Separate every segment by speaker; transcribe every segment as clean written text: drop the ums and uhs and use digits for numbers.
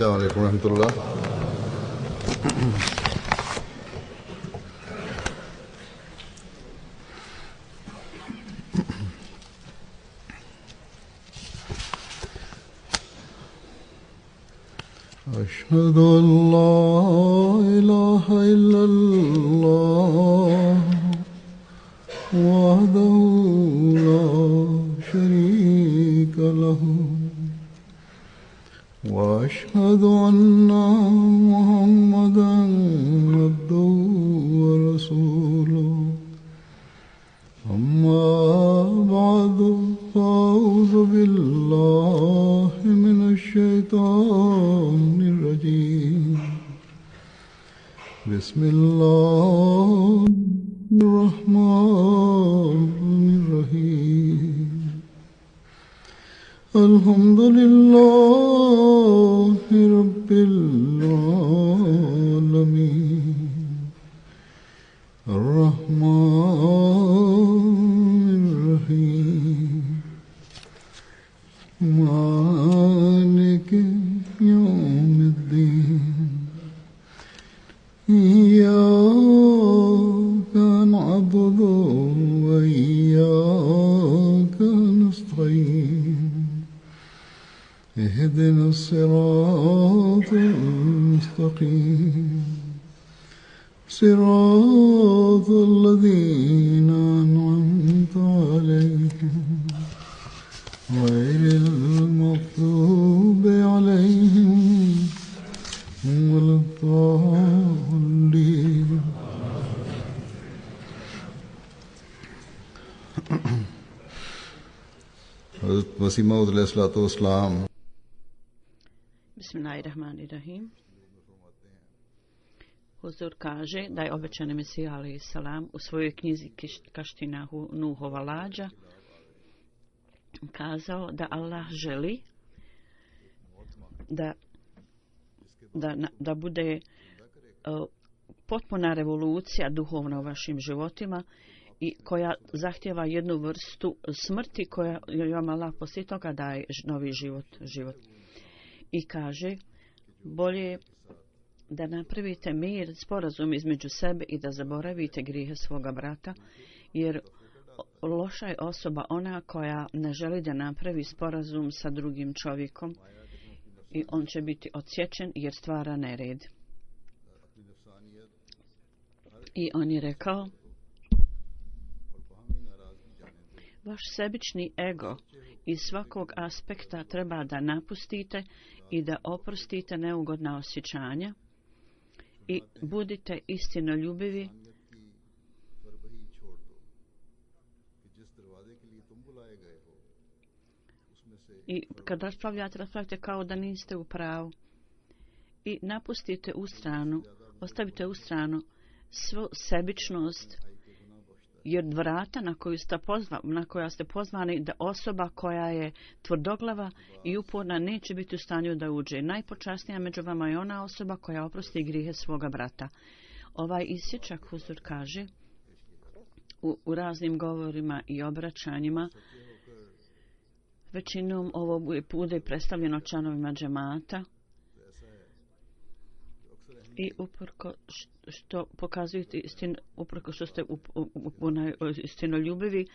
Speaker 1: السلام عليكم ورحمة الله. أشهد أن لا إله إلا الله وحده لا شريك له وأشهد أن محمدا عبده ورسوله أما بعد فأعوذ بالله من الشيطان الرجيم بسم الله الرحمن الرحيم الحمد لله رب العالمين الرحمن الرحيم مالك يوم الدين إياك نعبد وإياك نستعين اهدنا الصراط المستقيم صراط الذين أنعمت عليهم غير المغضوب عليهم ولا الضالين. Hazrat Masih Maud अलैहिस्सलाम
Speaker 2: Bismillahirrahmanirrahim. Huzur kaže da je obećani Mesija alejhi salam u svojoj knjizi Kaština Nuhova lađa kazao da Allah želi da bude potpuna revolucija duhovna u vašim životima i koja zahtjeva jednu vrstu smrti koja vam Allah poslije toga daje novi život. I kaže, bolje da napravite mir, sporazum između sebe i da zaboravite grijehe svoga brata, jer loša je osoba ona koja ne želi da napravi sporazum sa drugim čovjekom i on će biti odsječen jer stvara nered. I on je rekao, vaš sebični ego iz svakog aspekta treba da napustite i da oprostite neugodna osjećanja i budite istinoljubivi i kad raspravljate kao da niste u pravu i napustite u stranu, ostavite u stranu svu sebičnost, jer vrata na koja ste pozvani da osoba koja je tvrdoglava i uporna neće biti u stanju da uđe. Najpočasnija među vama je ona osoba koja oprosti grijehe svoga brata. Ovaj isječak Huzur kaže u raznim govorima i obraćanjima, većinom ovo bude predstavljeno članovima džemata i uprko što pokazujete istinu, uprko što ste istinoljubivi,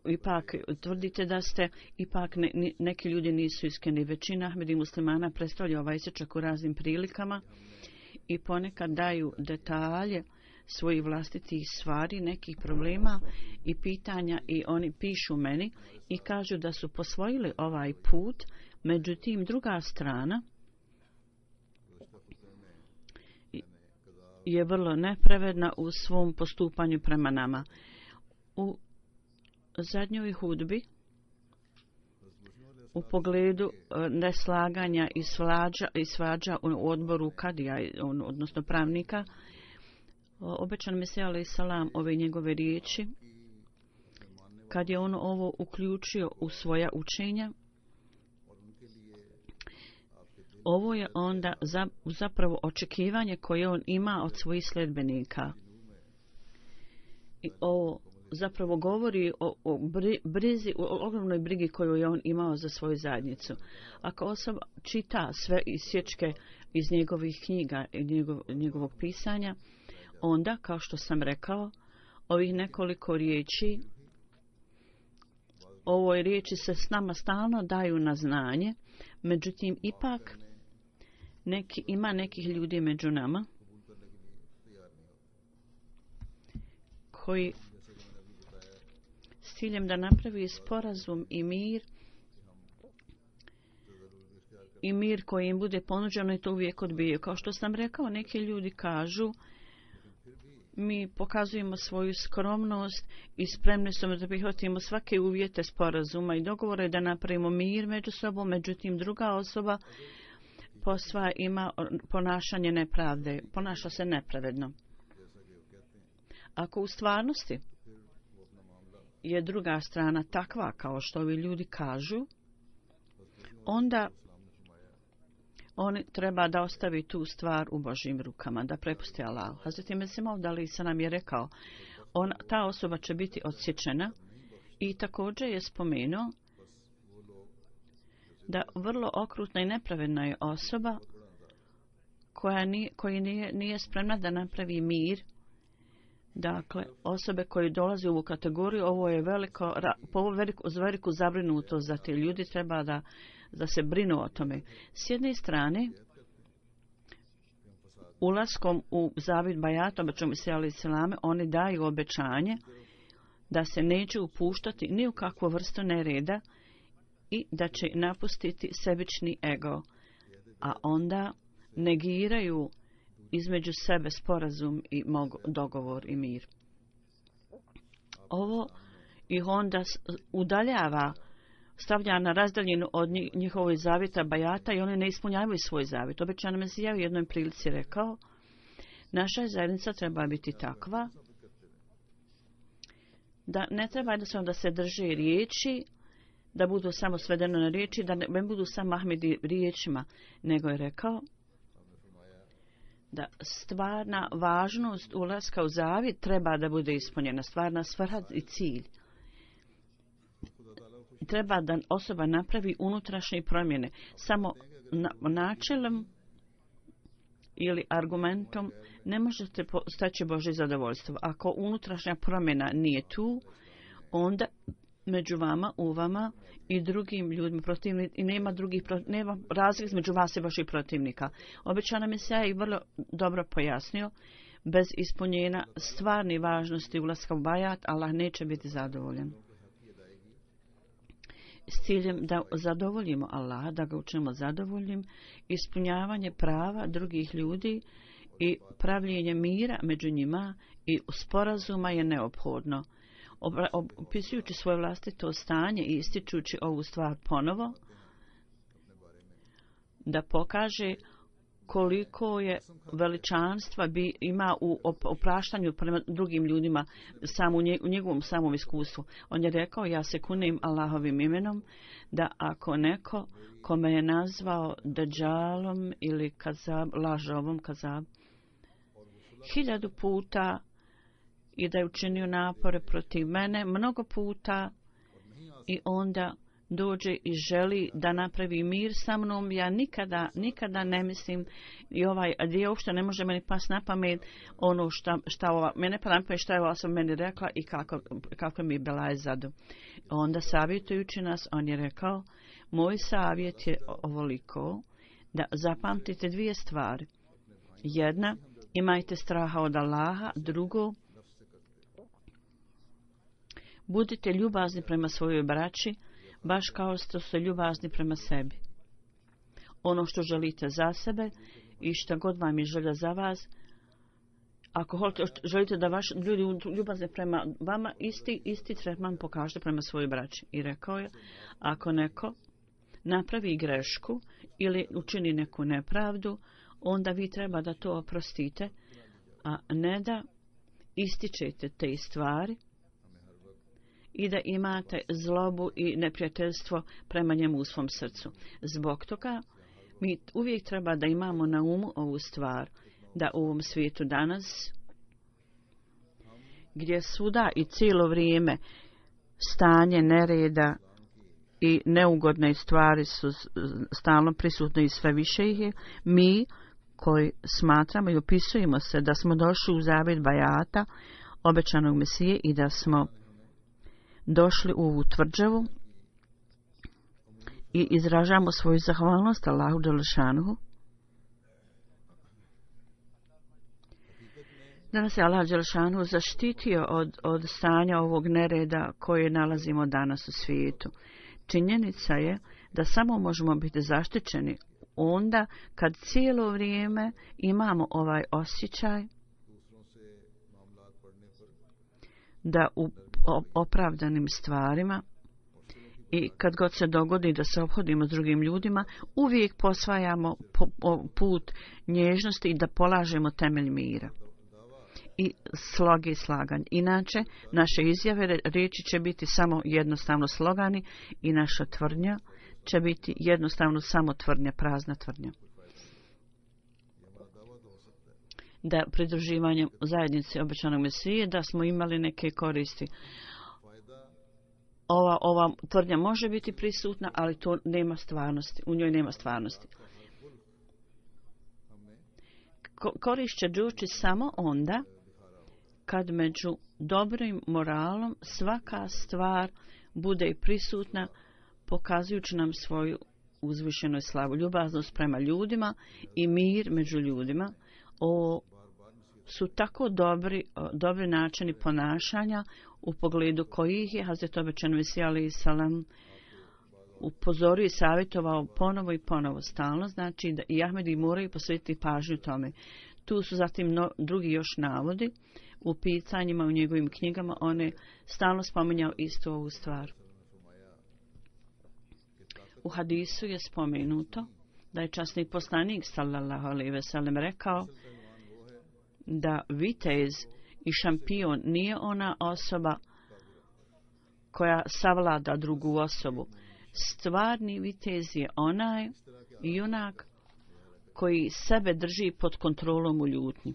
Speaker 2: ipak tvrdite da ste, ipak neki ljudi nisu iskreni. Većina Ahmedi muslimana predstavlja ovaj isječak u raznim prilikama i ponekad daju detalje svojih vlastitih stvari, nekih problema i pitanja i oni pišu meni i kažu da su posvojili ovaj put, međutim druga strana je vrlo nepravedna u svom postupanju prema nama. U zadnjoj hudbi u pogledu neslaganja i svađa u odboru kadija, odnosno pravnika, obećan Mesija alejhi salam ove njegove riječi, kad je on ovo uključio u svoja učenja, ovo je onda zapravo očekivanje koje on ima od svojih sledbenika. I ovo zapravo govori o brizi, o ogromnoj brigi koju je on imao za svoju zajednicu. Ako osoba čita sve isječke iz njegovih knjiga i njegovog pisanja, onda, kao što sam rekao, ovih nekoliko riječi, ovoj riječi se s nama stalno daju na znanje, međutim, ipak ima nekih ljudi među nama koji s ciljem da napravi sporazum i mir koji im bude ponuđeno i to uvijek odbijaju. Kao što sam rekao, neki ljudi kažu mi pokazujemo svoju skromnost i spremni smo da prihvatimo svake uvjete sporazuma i dogovore da napravimo mir među sobom, međutim druga osoba posva ima ponašanje nepravde, ponaša se nepravedno. Ako u stvarnosti je druga strana takva kao što ovi ljudi kažu, onda on treba da ostavi tu stvar u Božjim rukama, da prepusti Allahu. Hazreti Mesih Maud alejhi selam je rekao, ta osoba će biti odsječena i također je spomenuo da vrlo okrutna i nepravedna je osoba koja nije spremna da napravi mir. Dakle, osobe koje dolaze u ovu kategoriju, ovo je veliku zabrinutost za te ljudi, treba da se brinu o tome. S jedne strane, ulaskom u zavid bajata, obećamo se alejhi selame, oni daju obećanje da se neće upuštati ni u kakvu vrstu nereda i da će napustiti sebični ego, a onda negiraju između sebe sporazum i dogovor i mir. Ovo ih onda udaljava, stavlja na razdaljinu od njihovoj zavjeta bajata i oni ne ispunjavaju svoj zavjet. Obećani Mesija u jednoj prilici rekao, naša zajednica treba biti takva da ne treba jednostavno da se drže riječi, da budu samo svedeno na riječi, da ne budu samo Ahmedi riječima, nego je rekao da stvarna važnost ulaska u zavjet treba da bude ispunjena, stvarna svrha i cilj. Treba da osoba napravi unutrašnje promjene. Samo načelom ili argumentom ne možete staći Božje zadovoljstvo. Ako unutrašnja promjena nije tu, onda među vama, u vama i drugim ljudima protivni, i nema razlike između vas i vaših protivnika. Obećana Mesija je vrlo dobro pojasnio, bez ispunjenja stvarne važnosti ulaska u bajat, Allah neće biti zadovoljan. S ciljem da zadovoljimo Allaha, da ga učinimo zadovoljnim, ispunjavanje prava drugih ljudi i pravljenje mira među njima i sporazuma je neophodno. Opisujući svoje vlastito stanje i ističući ovu stvar ponovo, da pokaže koliko je veličanstva ima u opraštanju prema drugim ljudima u njegovom samom iskustvu. On je rekao, ja se kunem Allahovim imenom, da ako neko kome je nazvao Dejjalom ili lažovom Kazab 1000 puta i da je učinio napore protiv mene mnogo puta i onda dođe i želi da napravi mir sa mnom, ja nikada ne mislim i gdje uopšte ne može meni pas na pamet ono šta mene pa na pamet šta je ova osoba meni rekla i kako mi je bila je zadu. Onda savjetujući nas, on je rekao, moj savjet je ovoliko, da zapamtite 2 stvari. Jedna, imajte straha od Allaha, drugo, budite ljubazni prema svojoj braći, baš kao što ste ljubazni prema sebi. Ono što želite za sebe i šta god vam je želja za vas, ako želite da vaši ljudi ljubazni prema vama, isti tretman pokažete prema svojoj braći. I rekao je, ako neko napravi grešku ili učini neku nepravdu, onda vi treba da to oprostite, a ne da ističete te stvari i da imate zlobu i neprijateljstvo prema njemu u svom srcu. Zbog toga mi uvijek treba da imamo na umu ovu stvar, da u ovom svijetu danas gdje svuda i cijelo vrijeme stanje nereda i neugodne stvari su stalno prisutne i sve više ih je, mi koji smatramo i opisujemo se da smo došli u zavjet bajata obećanog Mesije i da smo došli u ovu tvrđavu i izražavamo svoju zahvalnost Allahu Đelešanuhu. Da nas je Allah Đelešanuhu zaštitio od stanja ovog nereda koje nalazimo danas u svijetu. Činjenica je da samo možemo biti zaštićeni onda kad cijelo vrijeme imamo ovaj osjećaj da u opravdanim stvarima i kad god se dogodi da se ophodimo s drugim ljudima, uvijek posvajamo put nježnosti i da polažemo temelj mira i sloge i slaganje. Inače, naše izjave, riječi će biti samo jednostavno slogani i naša tvrdnja će biti jednostavno samo tvrdnja, prazna tvrdnja. Da pridruživanjem zajednice obećanog Mesije da smo imali neke koristi. Ova tvrdnja može biti prisutna, ali to nema stvarnosti. U njoj nema stvarnosti. Korist će doći samo onda kad među dobrim moralom svaka stvar bude prisutna, pokazujući nam svoju uzvišenu slavu, ljubaznost prema ljudima i mir među ljudima. Ovo su tako dobri načini ponašanja u pogledu kojih je Hazret obećan Mesija alejhi salam upozorio i savjetovao ponovo i ponovo stalno. Znači da i Ahmedi moraju posvetiti pažnju tome. Tu su zatim drugi još navodi u pitanjima u njegovim knjigama. On je stalno spominjao istu ovu stvar. U hadisu je spomenuto da je časni poslanik sallallahu alejhi ve sellem rekao da vitez i šampion nije ona osoba koja savlada drugu osobu. Stvarni vitez je onaj junak koji sebe drži pod kontrolom u ljutnji.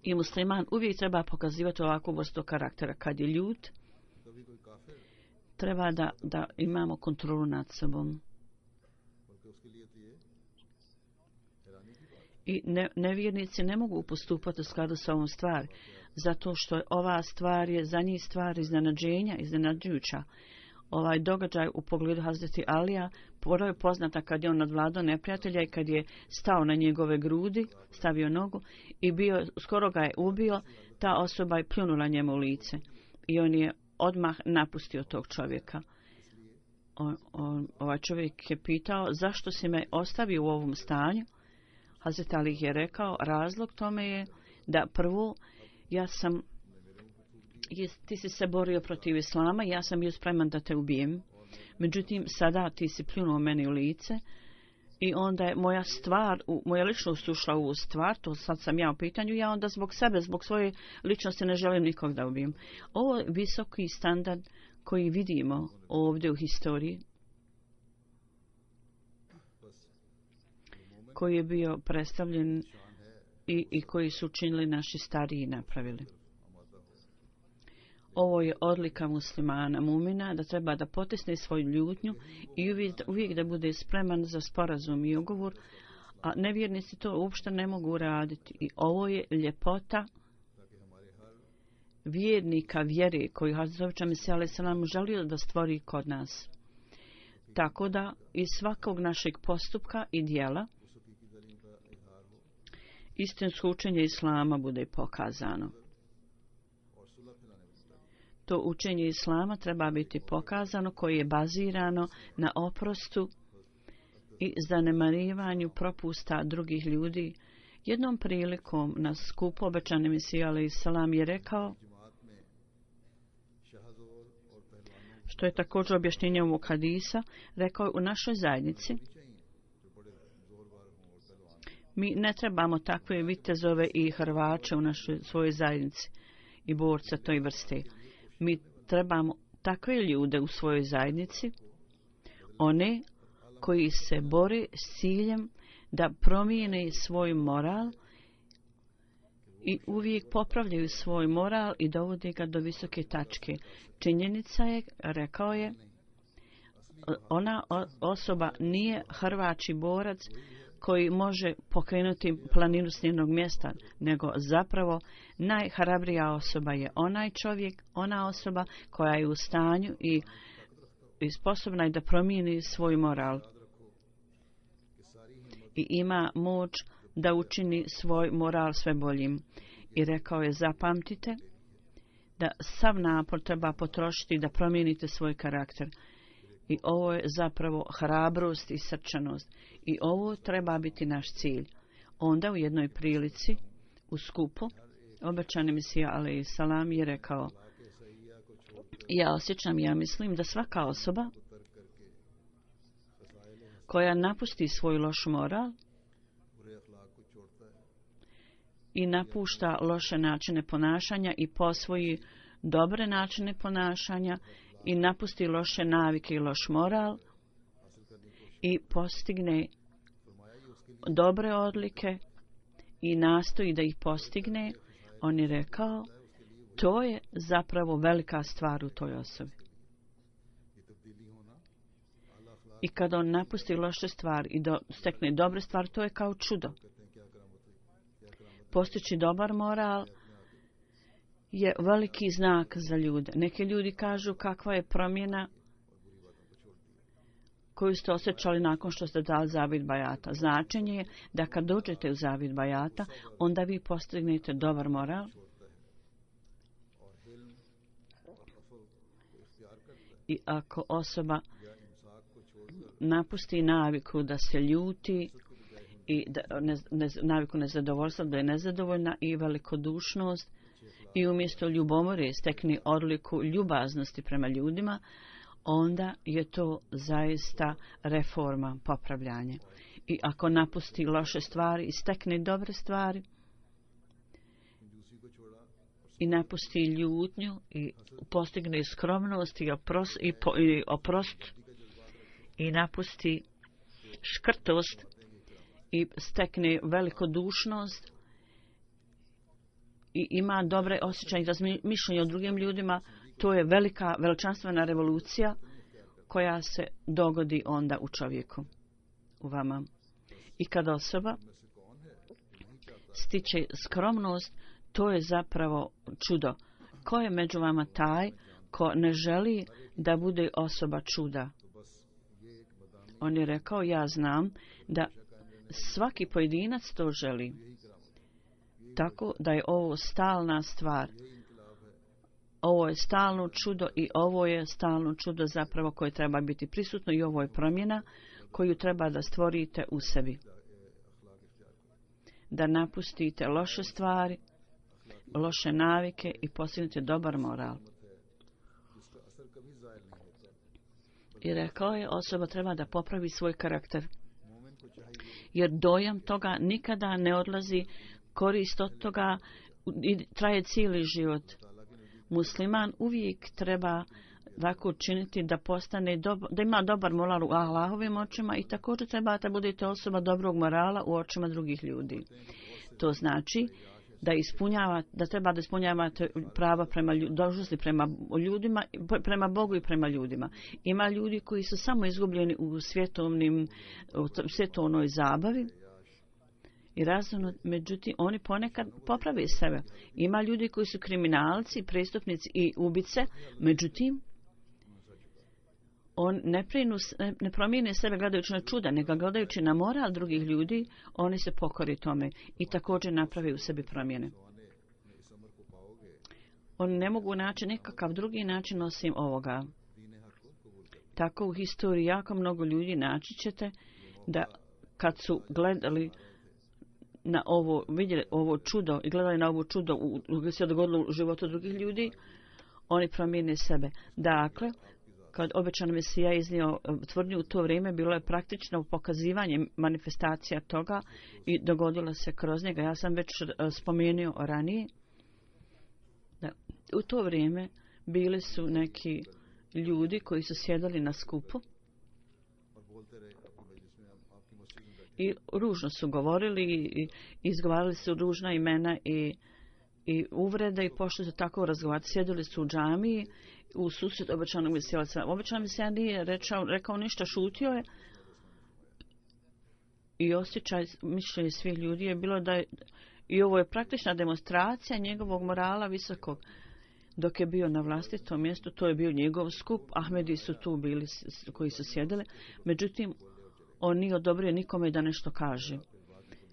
Speaker 2: I musliman uvijek treba pokazivati ovakvu vrstu karaktera. Kad je ljut, treba da imamo kontrolu nad sobom. I nevjernici ne mogu postupati u skladu s ovom stvari, zato što ova stvar je za njih stvar iznenađujuća. Ovaj događaj u pogledu Hazreti Alija prvo je poznata kad je on nadvladao neprijatelja i kad je stao na njegove grudi, stavio nogu i skoro ga je ubio, ta osoba je pljunula njemu u lice i on je odmah napustio tog čovjeka. Ovaj čovjek je pitao zašto si me ostavio u ovom stanju. Hazret Ali je rekao razlog tome je da prvo ti si se borio protiv islama, ja sam bio spreman da te ubijem. Međutim, sada ti si pljunuo meni u lice i onda je moja ličnost ušla u ovu stvar, to sad sam ja u pitanju, ja onda zbog sebe, zbog svoje ličnosti ne želim nikog da ubijem. Ovo je visoki standard koji vidimo ovdje u historiji, koji je bio predstavljen i koji su učinili naši stariji napravili. Ovo je odlika muslimana, mumina, da treba da potisne svoju ljutnju i uvijek da bude spreman za sporazum i ugovor, a nevjernici to uopšte ne mogu raditi. I ovo je ljepota vjernika vjere koju Hazret Mesija alejhi selam želio da stvori kod nas. Tako da iz svakog našeg postupka i djela istinsko učenje islama bude pokazano. To učenje islama treba biti pokazano koje je bazirano na oprostu i zanemarivanju propusta drugih ljudi. Jednom prilikom na skupu obećani Mesija alejhi selam je rekao, što je također objašnjenje ovog hadisa, rekao u našoj zajednici mi ne trebamo takve vitezove i hrvače u svojoj zajednici i borca toj vrste. Mi trebamo takve ljude u svojoj zajednici, one koji se bore s ciljem da promijene svoj moral i uvijek popravljaju svoj moral i dovode ga do visoke tačke. Činjenica je, rekao je, ona osoba nije hrvači borac koji može pokrenuti planinu s njenog mjesta, nego zapravo najhrabrija osoba je onaj čovjek, ona osoba koja je u stanju i sposobna je da promijeni svoj moral i ima moć da učini svoj moral sve boljim. I rekao je, zapamtite da sav napor treba potrošiti da promijenite svoj karakter. I ovo je zapravo hrabrost i srčanost. I ovo treba biti naš cilj. Onda u jednoj prilici, u skupu, obećani Mesija alejhi salam je rekao, ja mislim da svaka osoba koja napusti svoj loš moral i napušta loše načine ponašanja i posvoji dobre načine ponašanja i napusti loše navike i loš moral i postigne dobre odlike i nastoji da ih postigne, on je rekao, to je zapravo velika stvar u toj osobi. I kada on napusti loše stvari i stekne dobre stvari, to je kao čudo. Postići dobar moral je veliki znak za ljude. Neki ljudi kažu kakva je promjena koju ste osjećali nakon što ste dali zavid bajata. Značenje je da kad dođete u zavid bajata, onda vi postignete dobar moral i ako osoba napusti naviku da se ljuti i naviku nezadovoljstva, da je nezadovoljna i velikodušnost i umjesto ljubomore stekne odliku ljubaznosti prema ljudima, onda je to zaista reforma, popravljanje. I ako napusti loše stvari i stekne dobre stvari i napusti ljutnju i postigne skromnost i oprost i napusti škrtost i stekne velikodušnost i ima dobre osjećaje i razmišljanje o drugim ljudima, to je velika, veličanstvena revolucija koja se dogodi onda u čovjeku, u vama. I kada osoba stiče skromnost, to je zapravo čudo. Ko je među vama taj ko ne želi da bude osoba čuda? On je rekao, ja znam da svaki pojedinac to želi. Tako da je ovo stalna stvar. Ovo je stalno čudo i ovo je stalno čudo zapravo koje treba biti prisutno i ovo je promjena koju treba da stvorite u sebi. Da napustite loše stvari, loše navike i postignete dobar moral. I rekao je, osoba treba da popravi svoj karakter. Jer dojam toga nikada ne odlazi, korist od toga i traje cijeli život. Musliman uvijek treba tako učiniti da postane da ima dobar moral u Allahovim očima i također treba da budete osoba dobrog morala u očima drugih ljudi. To znači da treba da ispunjavate prava prema dužnosti prema ljudima, prema Bogu i prema ljudima. Ima ljudi koji su samo izgubljeni u svjetovnoj zabavi i razumno, međutim oni ponekad poprave sebe. Ima ljudi koji su kriminalci, prestupnici i ubice, međutim on ne promijene sebe gledajući na čuda, nego gledajući na moral drugih ljudi, oni se pokori tome i također naprave u sebi promjene. Oni ne mogu naći nekakav drugi način osim ovoga. Tako u historiji jako mnogo ljudi naći ćete da kad su gledali na ovo, vidjeli ovo čudo i gledali na ovo čudo koje se dogodilo u životu drugih ljudi, oni promijene sebe. Dakle, kad obećan Mesija iznio tvrdnju u to vrijeme, bilo je praktično pokazivanje manifestacija toga i dogodilo se kroz njega. Ja sam već spomenuo ranije da u to vrijeme bili su neki ljudi koji su sjedali na skupu i ružno su govorili i izgovarali su ružna imena i i uvrede i pošto se tako razgovarati. Sjedili su u džamiji u susret obećanog Mesija. Obećani Mesija nije rekao ništa, šutio je i osjećaj mišljenje svih ljudi je bilo da je, i ovo je praktična demonstracija njegovog morala visokog. Dok je bio na vlastitom mjestu, to je bio njegov skup, Ahmedi su tu bili koji su sjedili, međutim on nije odobrio nikome da nešto kaže.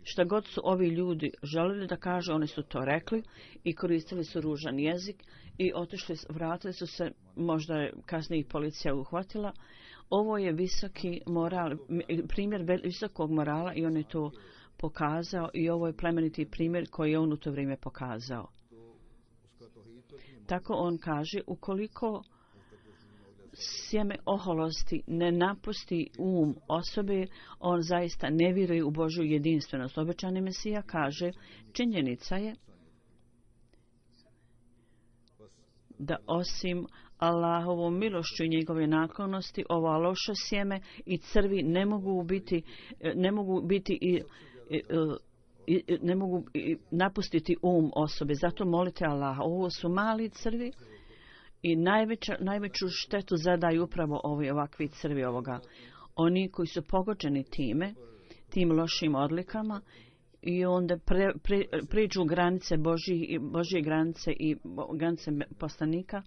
Speaker 2: Šta god su ovi ljudi želili da kažu, oni su to rekli i koristili su ružan jezik i otišli, vratili su se, možda je kasnije ih policija uhvatila. Ovo je visoki moral, primjer visokog morala i on je to pokazao i ovo je plemeniti primjer koji je on u to vrijeme pokazao. Tako on kaže, ukoliko sjeme oholosti ne napusti osobe, on zaista ne vjeruje u Božju jedinstvenost. Obećani Mesija kaže, činjenica je da osim Allahovom milošću i njegove naklonosti, ova loša sjeme i crvi ne mogu napustiti osobe. Zato molite Allaha. Ovo su mali crvi i najveću štetu zadaju upravo ovakvi crvi ovoga. Oni koji su pogođeni tim lošim odlikama i onda priđu granice Božje granice i granice poslanika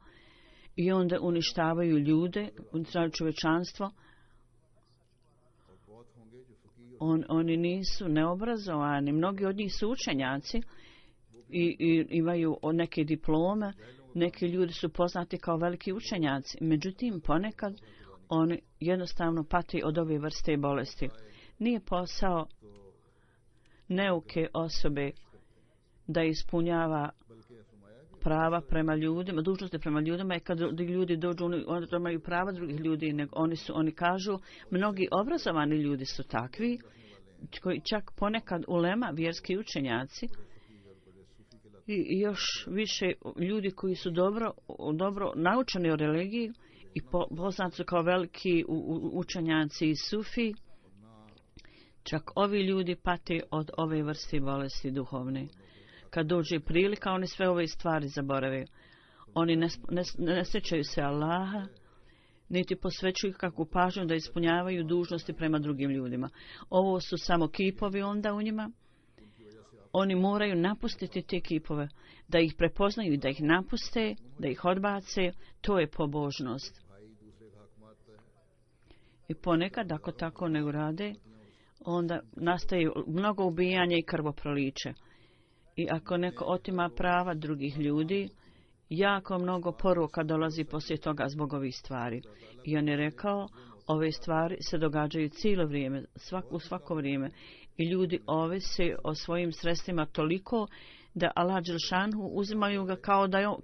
Speaker 2: i onda uništavaju ljude, uništavaju čovječanstvo. Oni nisu neobrazovani, mnogi od njih su učenjaci i imaju neke diplome, neki ljudi su poznati kao veliki učenjaci, međutim ponekad oni jednostavno pati od ove vrste bolesti. Nije posao neuke osobe da ispunjava prava prema ljudima, dužnosti prema ljudima i kad ljudi dođu, oni imaju prava drugih ljudi, nego oni kažu, mnogi obrazovani ljudi su takvi, koji čak ponekad ulema, vjerski učenjaci i još više ljudi koji su dobro naučeni o religiji i poznati su kao veliki učenjaci i sufi, čak ovi ljudi pate od ove vrste bolesti duhovne. Kad dođe prilika, oni sve ove stvari zaborave. Oni ne sjećaju se Allaha, niti posvećuju kakvu pažnju da ispunjavaju dužnosti prema drugim ljudima. Ovo su samo kipovi onda u njima. Oni moraju napustiti te kipove, da ih prepoznaju i da ih napuste, da ih odbace. To je pobožnost. I ponekad, ako tako ne urade, onda nastaje mnogo ubijanja i krvoproliće. I ako neko otima prava drugih ljudi, jako mnogo poruka dolazi poslije toga zbog ovih stvari. I on je rekao, ove stvari se događaju cijelo vrijeme, u svako vrijeme. I ljudi ovise o svojim sredstvima toliko da Allah dželšanhu uzimaju ga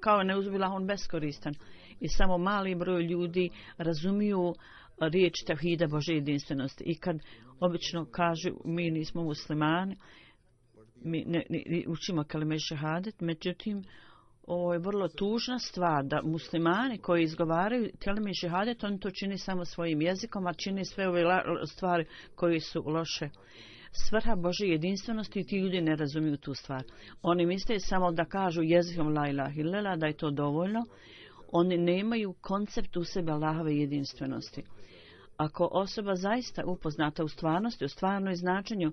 Speaker 2: kao ne uzbila on beskoristan. I samo mali broj ljudi razumiju riječ tevhida Božje jedinstvenosti. I kad obično kažu mi nismo muslimani, mi ne učimo kalime šehadet, međutim ovo je vrlo tužna stvar da muslimani koji izgovaraju kalime šehadet, oni to čini samo svojim jezikom, a čini sve ove stvari koje su loše. Svrha Božje jedinstvenosti i ti ljudi ne razumiju tu stvar. Oni misle samo da kažu jezikom la ilaha illallah, da je to dovoljno. Oni nemaju koncept u sebe Allahove jedinstvenosti. Ako osoba zaista upoznata u stvarnosti, u stvarnoj značenju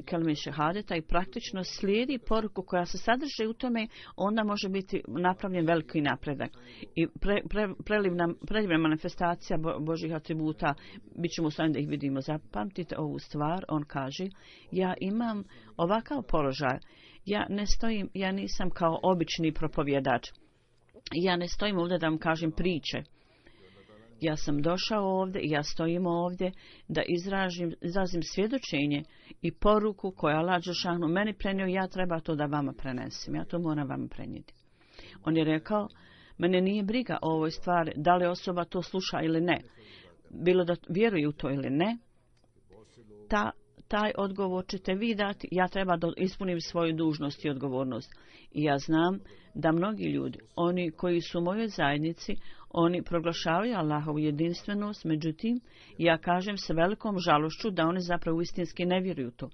Speaker 2: kalime šehadeta i praktično slijedi poruku koja se sadrži u tome, onda može biti napravljen veliki napredak. I predivna manifestacija Božjih atributa, bit ćemo u stanju da ih vidimo. Zapamtite ovu stvar, on kaže, ja imam ovakav položaj, ja nisam kao obični propovjedač, ja ne stojim ovdje da vam kažem priče. Ja sam došao ovdje i ja stojim ovdje da izrazim svjedočenje i poruku koju Allah dželešanu meni prenio, ja treba to da vama prenesem. Ja to moram vama prenijeti. On je rekao, mene nije briga o ovoj stvari, da li osoba to sluša ili ne. Bilo da vjeruje u to ili ne, taj odgovor ćete vi dati, ja treba da ispunim svoju dužnost i odgovornost. I ja znam da mnogi ljudi, oni koji su u mojoj zajednici, Oni proglašavaju Allahovu jedinstvenost, međutim, ja kažem sa velikom žalošću da oni zapravo istinski ne vjeruju to.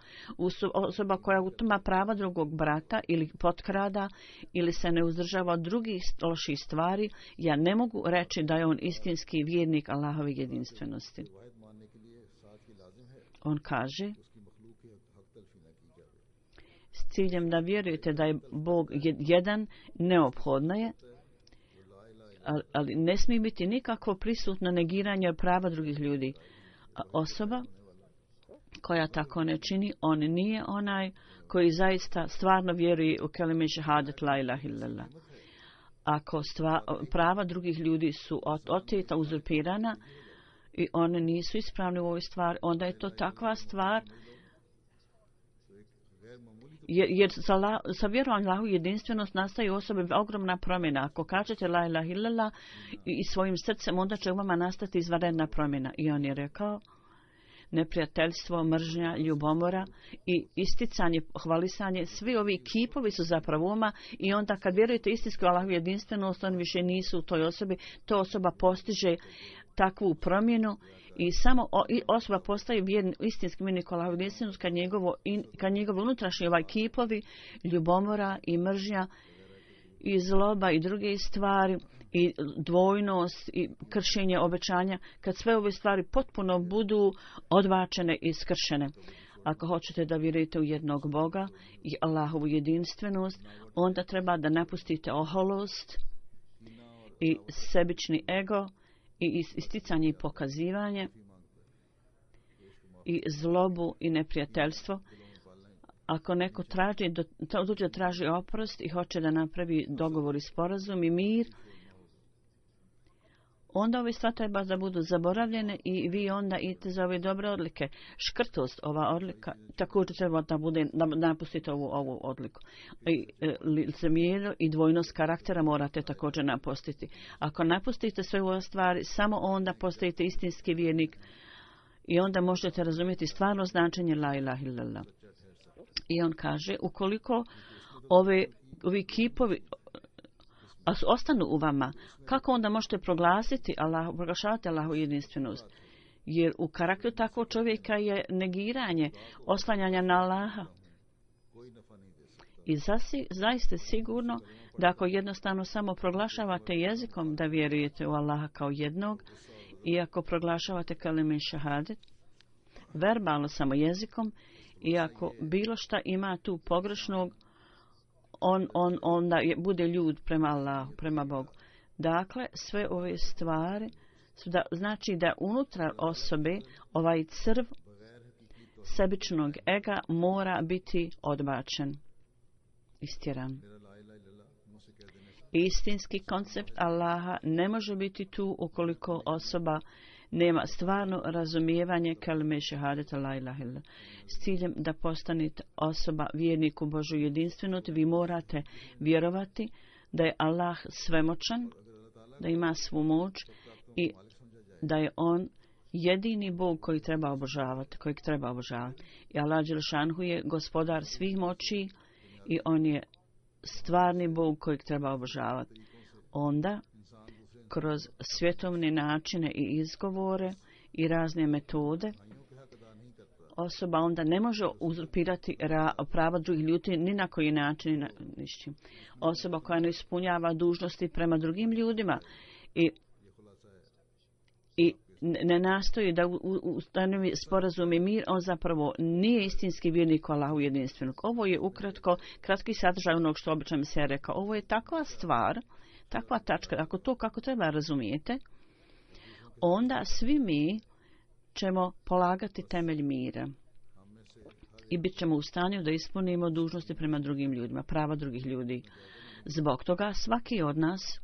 Speaker 2: Osoba koja utima prava drugog brata ili potkrada ili se ne uzdržava od drugih loših stvari, ja ne mogu reći da je on istinski vjernik Allahove jedinstvenosti. On kaže, s ciljem da vjerujete da je Bog jedan, neophodno je, ali ne smije biti nikako prisutno negiranje prava drugih ljudi. Osoba koja tako ne čini, on nije onaj koji zaista stvarno vjeruje u kelime šehadet la ilaha illallah. Ako prava drugih ljudi su oteta, uzurpirana i one nisu ispravne u ovoj stvari, onda je to takva stvar, jer sa vjerovanjem Allahu jedinstvenost nastaje u osobi ogromna promjena. Ako kažete la ilaha illallah i svojim srcem, onda će u vama nastati izvanredna promjena. I on je rekao, neprijateljstvo, mržnja, ljubomora i isticanje, hvalisanje, svi ovi kipovi su zapravo uma i onda kad vjerujete istinski u Allahu jedinstvenost, oni više nisu u toj osobi, to osoba postiže takvu promjenu i samo osoba postaje istinski vjernik Allahu jedinstvenost kad njegovo unutrašnji kipovi, ljubomora i mržnja i zloba i druge stvari i dvojnost i kršenje obećanja, kad sve ove stvari potpuno budu odbačene i skršene. Ako hoćete da vjerujete u jednog Boga i Allahovu jedinstvenost, onda treba da napustite oholost i sebični ego i isticanje i pokazivanje i zlobu i neprijateljstvo. Ako neko traži oprost i hoće da napravi dogovor i sporazum i mir, onda ove stvari treba da budu zaboravljene i vi onda idete za ove dobre odlike. Škrtost, ova odlika, također treba da bude, da napustite ovu odliku. Licemjerje i dvojnost karaktera morate također napustiti. Ako napustite sve ove stvari, samo onda postajete istinski vjernik i onda možete razumjeti stvarno značenje la ilaha illallah. I on kaže, ukoliko ovi kipovi ostanu u vama, kako onda možete proglašavati Allahu jedinstvenost? Jer u karakteru takvog čovjeka je negiranje, oslanjanja na Allaha. I zaista sigurno da ako jednostavno samo proglašavate jezikom da vjerujete u Allaha kao jednog, i ako proglašavate kalime šehadet, verbalno samo jezikom, i ako bilo šta ima tu pogrešnog, onda bude ljud prema Allahu, prema Bogu. Dakle, sve ove stvari znači da unutar osobe ovaj crv sebičnog ega mora biti odbačen, istjeran. Istinski koncept Allaha ne može biti tu ukoliko osoba nema stvarno razumijevanje kalime šehadeta la ilaha illallah. S ciljem da postanete osoba vjernik u Božju jedinstvenost, vi morate vjerovati da je Allah svemoćan, da ima svu moć i da je on jedini Bog kojeg treba obožavati. I Allah dželšanhu je gospodar svih moći i on je stvarni Bog kojeg treba obožavati. Onda kroz svjetovne načine i izgovore i razne metode, osoba onda ne može uzurpirati prava drugih ljudi ni na koji način. Osoba koja ne ispunjava dužnosti prema drugim ljudima i ne nastoji da ustanovi sporazum i mir, on zapravo nije istinski vjernik u Allahu jedinstvenog. Ovo je ukratko kratki sadržaj onog što obično mi se rekao. Ovo je takva stvar, takva tačka, ako to kako treba razumijete, onda svi mi ćemo polagati temelj mira i bit ćemo u stanju da ispunimo dužnosti prema drugim ljudima, prava drugih ljudi. Zbog toga svaki od nas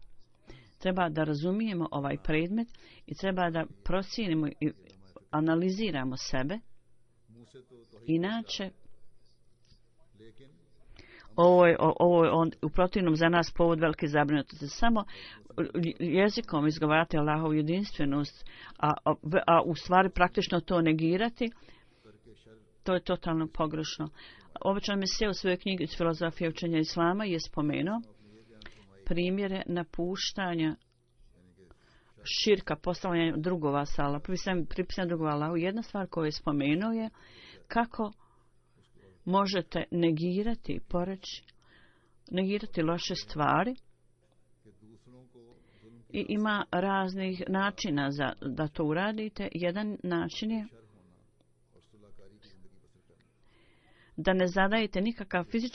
Speaker 2: treba da razumijemo ovaj predmet i treba da procijenimo i analiziramo sebe. Inače, ovo je u protivnom za nas povod velike zabrinutosti. Samo jezikom izgovarati Allahovu jedinstvenost, a u stvari praktično to negirati, to je totalno pogrešno. Obično Mesija u svojoj knjigi iz filozofije učenja islama je spomenuo primjere napuštanja širka, postavljanja drugova sa Allah, pripisanja drugova Allahu. Jedna stvar koju je spomenuo je kako možete negirati loše stvari. I ima raznih načina da to uradite. Jedan način je da ne zadajete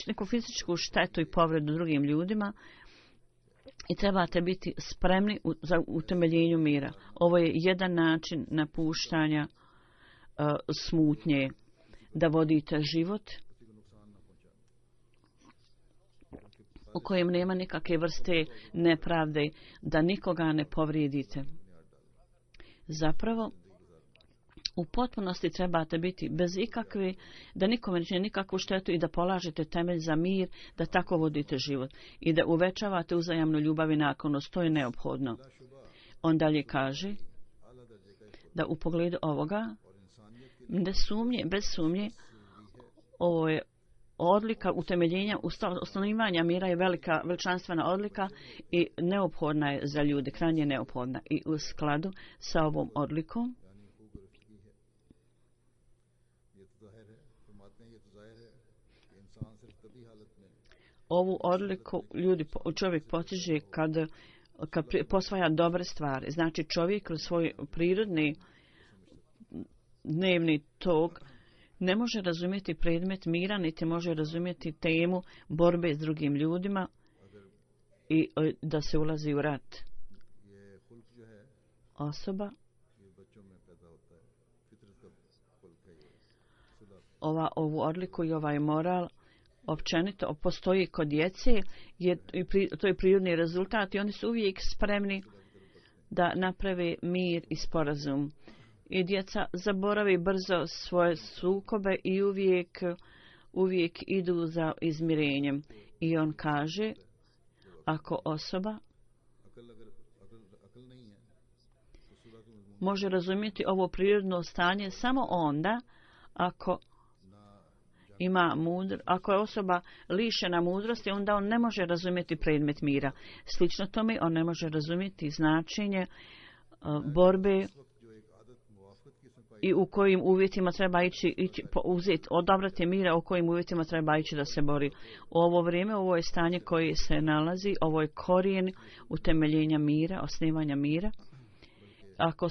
Speaker 2: neku fizičku štetu i povredu drugim ljudima i trebate biti spremni za utemeljenju mira. Ovo je jedan način napuštanja smutnje, da vodite život u kojem nema nikakve vrste nepravde, da nikoga ne povrijedite. Zapravo, u potpunosti trebate biti bez ikakve, da nikome neće nikakvu štetu i da polažete temelj za mir, da tako vodite život i da uvećavate uzajamnu ljubav i naklonost. To je neophodno. On dalje kaže da u pogledu ovoga, bez sumnje, ovo je odlika utemeljenja, ustanovivanja mira je veličanstvena odlika i neophodna je za ljude, krajnje neophodna. I u skladu sa ovom odlikom ovu odliku čovjek postiže kad posvaja dobre stvari. Znači čovjek kroz svoj prirodni dnevni tok ne može razumjeti predmet mira, niti može razumjeti temu borbe s drugim ljudima i da se ulazi u rat. Osoba ovu odliku i ovaj moral općenito postoji kod djece, to je prirodni rezultat i oni su uvijek spremni da naprave mir i sporazum. I djeca zaboravi brzo svoje sukobe i uvijek idu za izmirenjem. I on kaže, ako osoba može razumjeti ovo prirodno stanje samo onda ako je osoba lišena mudrosti, onda on ne može razumjeti predmet mira. Slično tome, on ne može razumjeti značenje borbe i u kojim uvjetima treba odabrati mira, u kojim uvjetima treba ići da se bori. U ovo vrijeme, ovo je stanje koje se nalazi, ovo je korijen utemeljenja mira, osnivanja mira. Ako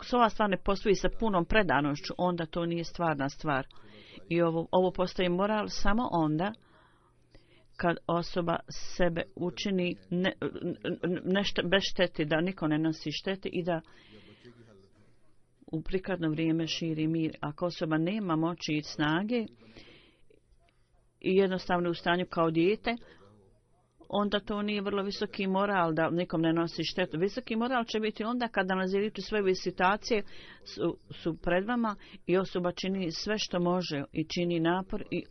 Speaker 2: se ova stvar ne postoji sa punom predanošću, onda to nije stvarna stvar. I ovo postoji moral samo onda kad osoba sebe učini nešto bez štete, da niko ne nosi štete i da u prikladno vrijeme širi mir. Ako osoba nema moći i snage i jednostavno u stanju kao dijete, onda to nije vrlo visoki moral da nikom ne nosi štetu. Visoki moral će biti onda kada analizirate sve situacije su pred vama i osoba čini sve što može i čini napor i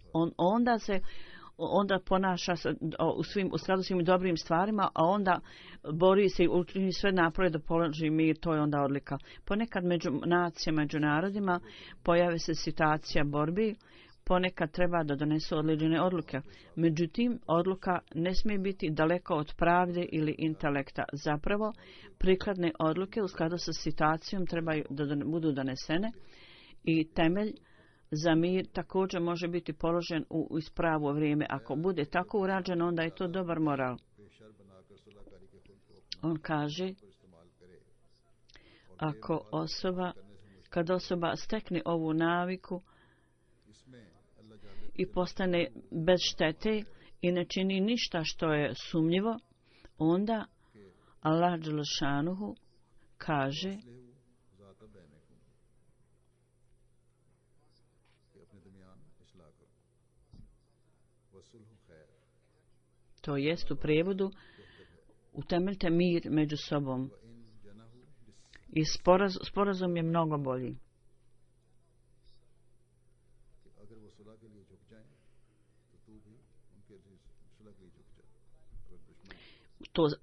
Speaker 2: onda ponaša se u skladu s svim dobrim stvarima, a onda bori se i učini sve napore da položi mir, to je onda odlika. Ponekad među narodima pojave se situacija borbi, ponekad treba da donesu određene odluke. Međutim, odluka ne smije biti daleko od pravde ili intelekta. Zapravo, prikladne odluke u skladu sa situacijom trebaju da budu donesene i temelj za mir također može biti položen u ispravo vrijeme. Ako bude tako urađeno, onda je to dobar moral. On kaže, kad osoba stekne ovu naviku i postane bez štete i ne čini ništa što je sumnjivo, onda Allah dželešanuhu kaže to jest u prijevodu utemeljite mir među sobom i sporazum je mnogo bolji.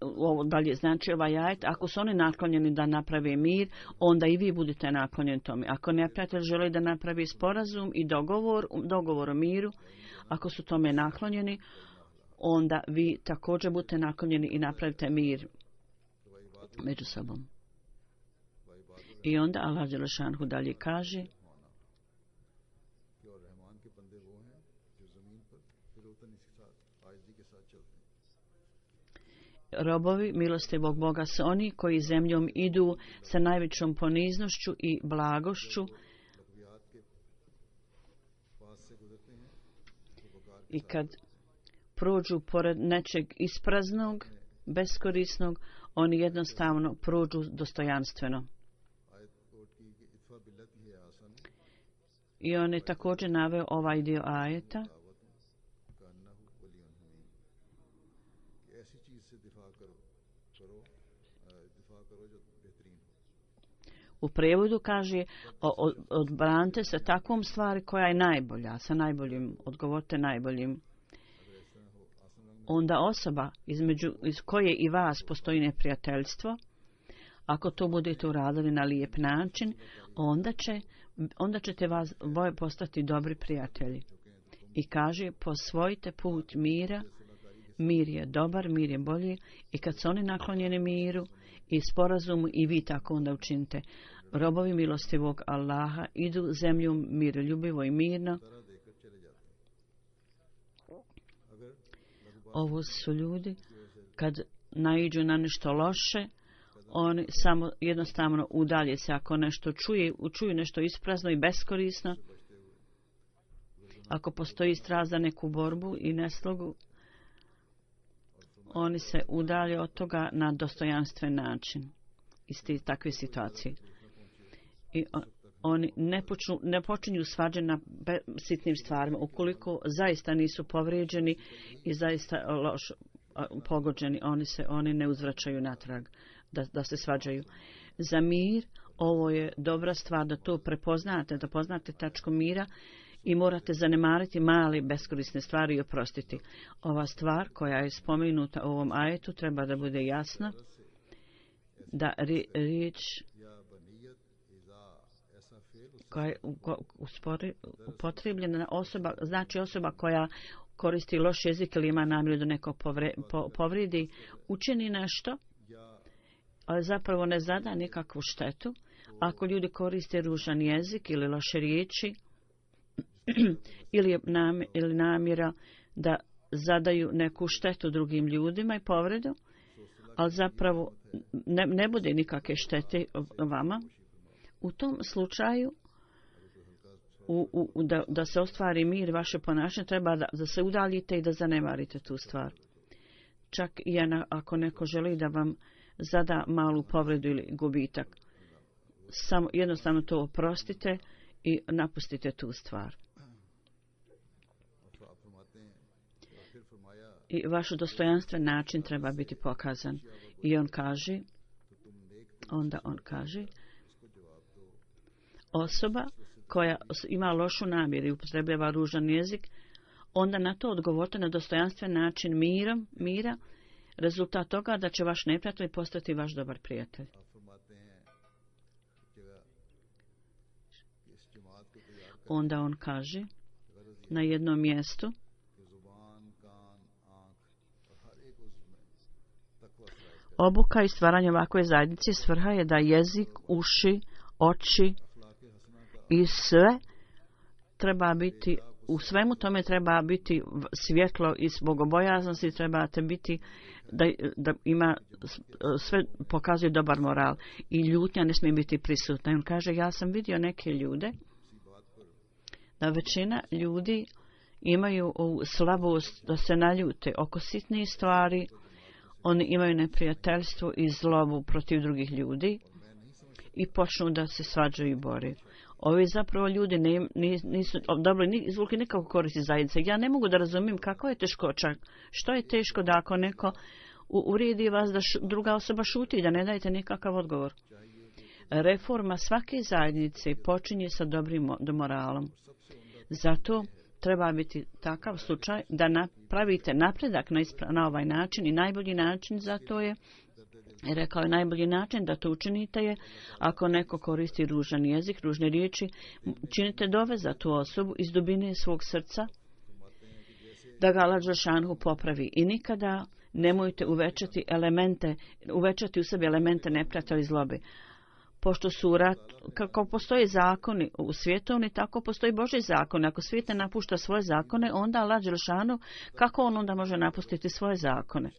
Speaker 2: Ovo dalje znači ovaj ajet, ako su oni naklonjeni da naprave mir, onda i vi budete naklonjeni tome. Ako neprijatelj želi da napravi sporazum i dogovor o miru, ako su tome naklonjeni, onda vi također budete naklonjeni i napravite mir. među sobom. I onda Allah Đelešanhu dalje kaže: robovi milostivog Boga su oni koji zemljom idu sa najvećom poniznošću i blagošću i kad prođu pored nečeg ispraznog, beskorisnog, oni jednostavno prođu dostojanstveno. I on je također naveo ovaj dio ajeta. U prijevodu kaže: odbranite se takvom stvari koja je najbolja, sa najboljim, odgovorite najboljim. Onda osoba iz koje i vas postoji neprijateljstvo, ako to budete uradili na lijep način, onda ćete vas boje postati dobri prijatelji. I kaže: posvojite put mira, mir je dobar, mir je bolji, i kad su oni naklonjeni miru i sporazumu, i vi tako onda učinite. Robovi milostivog Allaha idu zemljom miroljubivo i mirno. Ovo su ljudi, kad naiđu na nešto loše, oni samo jednostavno udalje se. Ako nešto čuju nešto isprazno i beskorisno, ako postoji strast za neku borbu i neslogu, oni se udalje od toga na dostojanstven način iz takve situacije. I oni ne počinju svađe na sitnim stvarima, ukoliko zaista nisu povrijeđeni i zaista loš pogođeni, oni ne uzvraćaju natrag da se svađaju. Za mir ovo je dobra stvar da to prepoznate, da poznate tačku mira i morate zanemariti male beskorisne stvari i oprostiti. Ova stvar koja je spomenuta u ovom ajetu treba da bude jasna, da riječ koja je upotrebljena osoba, znači osoba koja koristi loš jezik ili ima namjeru da neko povredi, učini nešto, ali zapravo ne zada nikakvu štetu. Ako ljudi koriste ružan jezik ili loše riječi, ili namjera da zadaju neku štetu drugim ljudima i povredu, ali zapravo ne bude nikakve štete vama, u tom slučaju da se ostvari mir, vaše ponašanje treba da se udaljite i da zanemarite tu stvar. Čak i ako neko želi da vam zada malu povredu ili gubitak, samo jednostavno to oprostite i napustite tu stvar. I vaš dostojanstven način treba biti pokazan. I onda on kaže, osoba koja ima lošu namjeru i upotrebljava ružan jezik, onda na to odgovorite na dostojanstven način mira, rezultat toga da će vaš neprijatelj postati vaš dobar prijatelj. Onda on kaže na jednom mjestu, obuka i stvaranje ovakve zajednice svrha je da jezik, uši, oči i sve treba biti, u svemu tome treba biti svjetlo iz bogobojaznosti, trebate biti da ima sve pokazuje dobar moral i ljutnja ne smije biti prisutna. I on kaže, ja sam vidio neke ljude, da većina ljudi imaju ovu slabost da se naljute oko sitnih stvari, oni imaju neprijateljstvo i zlobu protiv drugih ljudi i počnu da se svađaju i bore. Ovi zapravo ljudi nisu dobili izvukli nikako koristi zajednice. Ja ne mogu da razumijem kako je teškoća. Što je teško da ako neko uvrijedi vas da druga osoba šuti, da ne dajete nikakav odgovor. Reforma svake zajednice počinje sa dobrim moralom. Zato treba biti takav slučaj da napravite napredak na ovaj način i najbolji način za to je, rekao je najbolji način da to učinite je ako neko koristi ružan jezik, ružne riječi, činite dove za tu osobu iz dubine svog srca da ga Allah dželešanohu popravi i nikada nemojte uvećati u sebi elemente neprijatelja i zlobe. Pošto su kako postoje zakoni u svjetovni, tako postoji Božji zakon. Ako svijet ne napušta svoje zakone, onda Allah dželešanu, kako on onda može napustiti svoje zakone?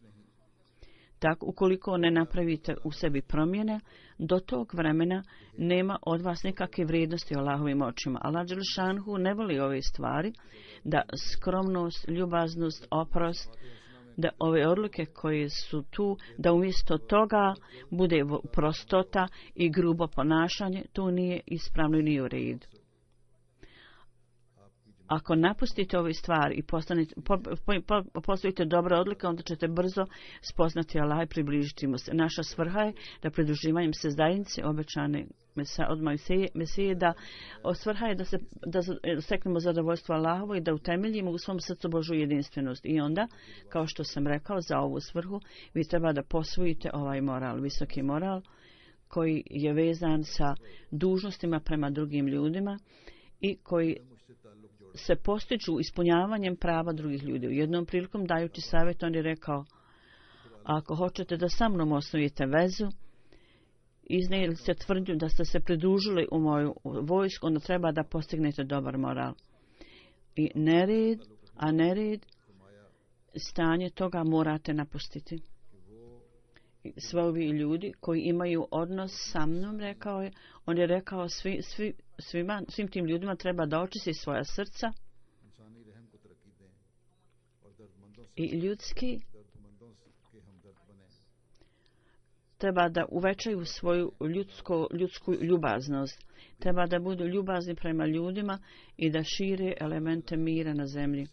Speaker 2: Tako, ukoliko ne napravite u sebi promjene, do tog vremena nema od vas nikakve vrijednosti u Allahovim očima. Allah dželešanu ne voli ove stvari, da skromnost, ljubaznost, oprost, da ove odluke koje su tu, da umjesto toga bude prostota i grubo ponašanje, to nije ispravno i nije u redu. Ako napustite ove stvari i postavite dobre odluke, onda ćete brzo spoznati Allah i približiti mu se. Naša svrha je da pridruživanjem se zajednice obećane od Mesije, da svrha je da steknemo zadovoljstvo Allahovo i da utemeljimo u svom srcu Božju jedinstvenost. I onda, kao što sam rekao, za ovu svrhu vi treba da posvojite ovaj moral, visoki moral, koji je vezan sa dužnostima prema drugim ljudima i koji se postiču ispunjavanjem prava drugih ljudi. U jednom prilikom dajući savjet, on je rekao: ako hoćete da sa mnom osnovite vezu, iznijeli ste tvrdnju da ste se pridružili u moju vojsku, onda treba da postignete dobar moral. I nered, stanje toga morate napustiti. Svi ovi ljudi koji imaju odnos sa mnom, rekao je, on je rekao svim tim ljudima treba da očisti svoja srca i ljudski treba da uvećaju svoju ljudsku ljubaznost. Treba da budu ljubazni prema ljudima i da šire elemente mira na zemlji.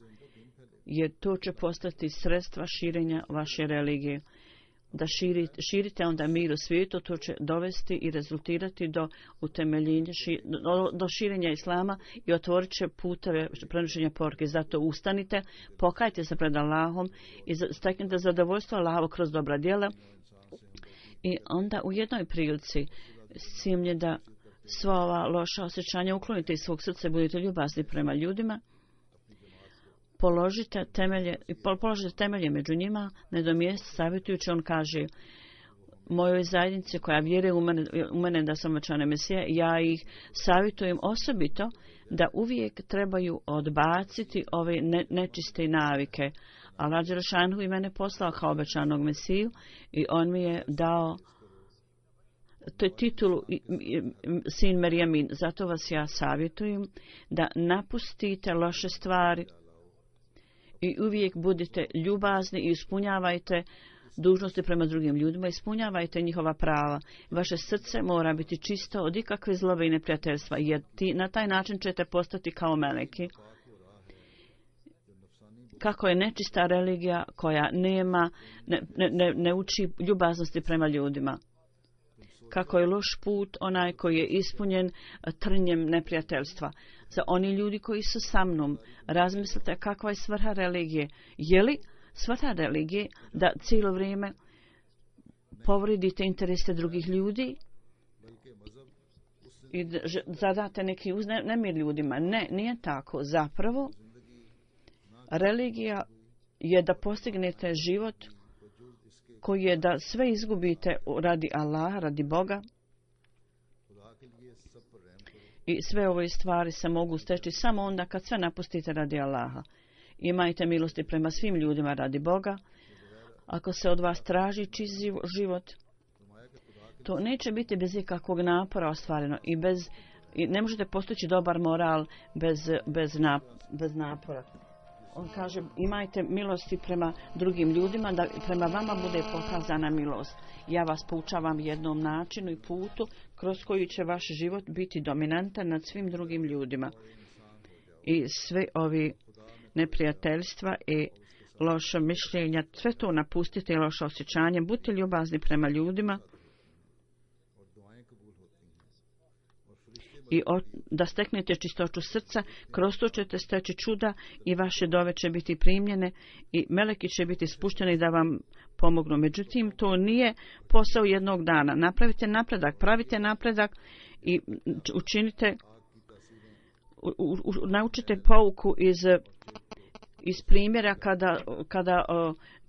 Speaker 2: Jer to će postati sredstva širenja vaše religije. Da širite onda mir u svijetu, to će dovesti i rezultirati do utemeljenja, do širenja islama i otvorit će puteve prenošenja poruke. Zato ustanite, pokajte se pred Allahom i steknite zadovoljstvo Allahovo kroz dobra djela. I onda u jednoj prilici simlje da sva ova loša osjećanja uklonite iz svog srca i budete ljubazni prema ljudima. Položite temelje među njima, nedomijest savjetujući, on kaže: mojoj zajednici koja vjeruje u mene da sam obećani Mesija, ja ih savjetujem osobito da uvijek trebaju odbaciti ove nečiste navike. Allah dželešanu i mene poslao kao obećanog Mesiju i on mi je dao titulu sin Merjamin. Zato vas ja savjetujem da napustite loše stvari i uvijek budite ljubazni i ispunjavajte dužnosti prema drugim ljudima, ispunjavajte njihova prava. Vaše srce mora biti čisto od ikakve zlobe i neprijateljstva, jer na taj način ćete postati kao meleki. Kako je nečista religija koja ne uči ljubaznosti prema ljudima. Kako je loš put onaj koji je ispunjen trnjem neprijateljstva. Za oni ljudi koji su sa mnom, razmislite kakva je svrha religije. Je li svrha religije da cijelo vrijeme povredite interese drugih ljudi i zadate neki nemir ljudima? Ne, nije tako. Zapravo, religija je da postignete život koji je da sve izgubite radi Allaha, radi Boga. I sve ove stvari se mogu steći samo onda kad sve napustite radi Allaha. Imajte milosti prema svim ljudima radi Boga. Ako se od vas traži čist život, to neće biti bez ikakvog napora ostvareno i ne možete postići dobar moral bez napora. On kaže: imajte milosti prema drugim ljudima, da prema vama bude pokazana milost. Ja vas poučavam jednom načinu i putu kroz koji će vaš život biti dominantan nad svim drugim ljudima. I sve ovi neprijateljstva i loša mišljenja, sve to napustite i loše osjećanje. Budite ljubazni prema ljudima i da steknete čistoću srca, kroz to ćete steći čuda i vaše dove će biti primljene i meleki će biti spušteni da vam pomognu. Međutim, to nije posao jednog dana. Pravite napredak i naučite pouku iz primjera kada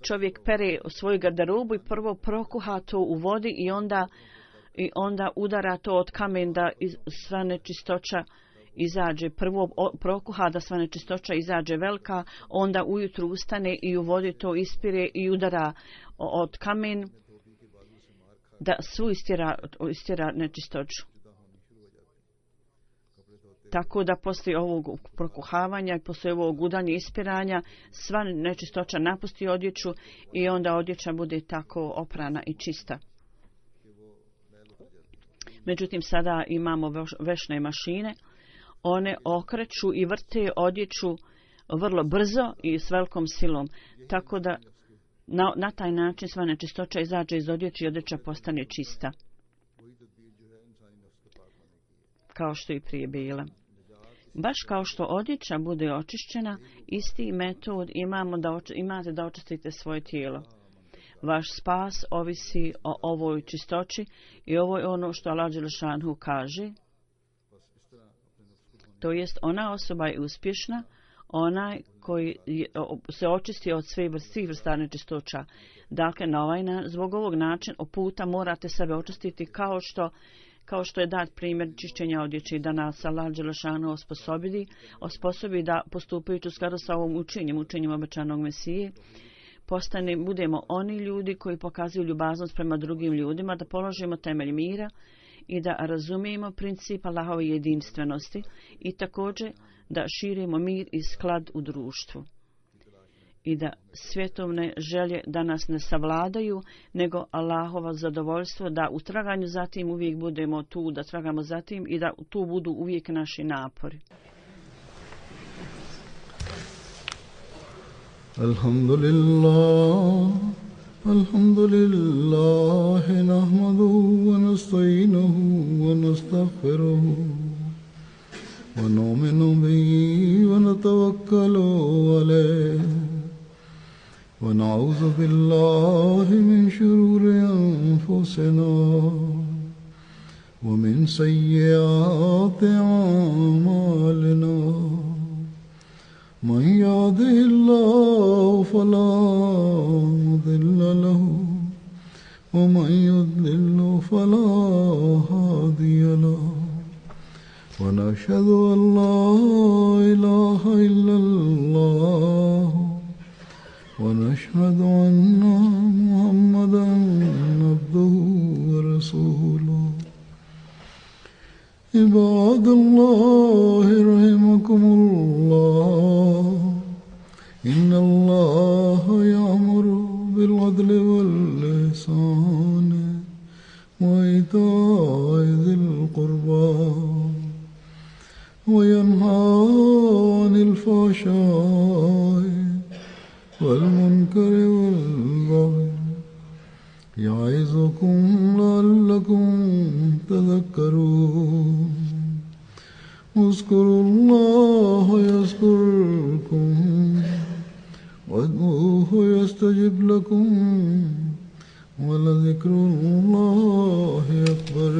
Speaker 2: čovjek pere svoju garderobu i prvo prokuha to u vodi i onda udara to od kamen da sva nečistoća izađe. Prvo prokuha da sva nečistoća izađe velika, onda ujutru ustane i u vodi to ispire i udara od kamen da svu istjera nečistoću. Tako da poslije ovog prokuhavanja i poslije ovog udanja ispiranja sva nečistoća napusti odjeću i onda odjeća bude tako oprana i čista. Međutim, sada imamo vešne mašine. One okreću i vrte odjeću vrlo brzo i s velikom silom. Tako da na taj način sva nečistoća izađe iz odjeće i odjeća postane čista. Kao što i prije bila. Baš kao što odjeća bude očišćena, isti metod imate da očistite svoje tijelo. Vaš spas ovisi o ovoj čistoći i ovo je ono što Allah dželešanu kaže. To jest, ona osoba je uspješna, onaj koji se očisti od svih vrsta nečistoća. Dakle, zbog ovog načina puta morate sebe očistiti kao što je dat primjer čišćenja odjeće, da nas Allah dželešanu osposobi da postupajući u skladu sa ovom učenjem obećanog Mesije, budemo oni ljudi koji pokazuju ljubaznost prema drugim ljudima, da položimo temelj mira i da razumijemo princip Allahove jedinstvenosti i također da širimo mir i sklad u društvu. I da svjetovne želje da nas ne savladaju, nego Allahova zadovoljstvo, da u traganju za tim uvijek budemo tu, da tragamo za tim i da tu budu uvijek naši napori.
Speaker 1: Alhamdulillah, nahmaduhu wa nasta'inuhu wa nastaghfiruhu wa nu'minu bihi wa natawakkalu alayhi. ونعوذ بالله من شرور أنفسنا ومن سيئات أعمالنا من يهده الله فلا مضل له ومن يضلل فلا هادي له ونشهد أن لا إله إلا الله ونشهد أن محمدا عبده ورسوله عباد الله رحمكم الله إن الله يأمر بالعدل والإحسان وإيتاء ذي القربى وينهى عن الفحشاء والمنكر والبغي يعظكم لعلكم تذكرون اذكروا الله يذكركم وادعوه يستجب لكم ولذكر الله أكبر.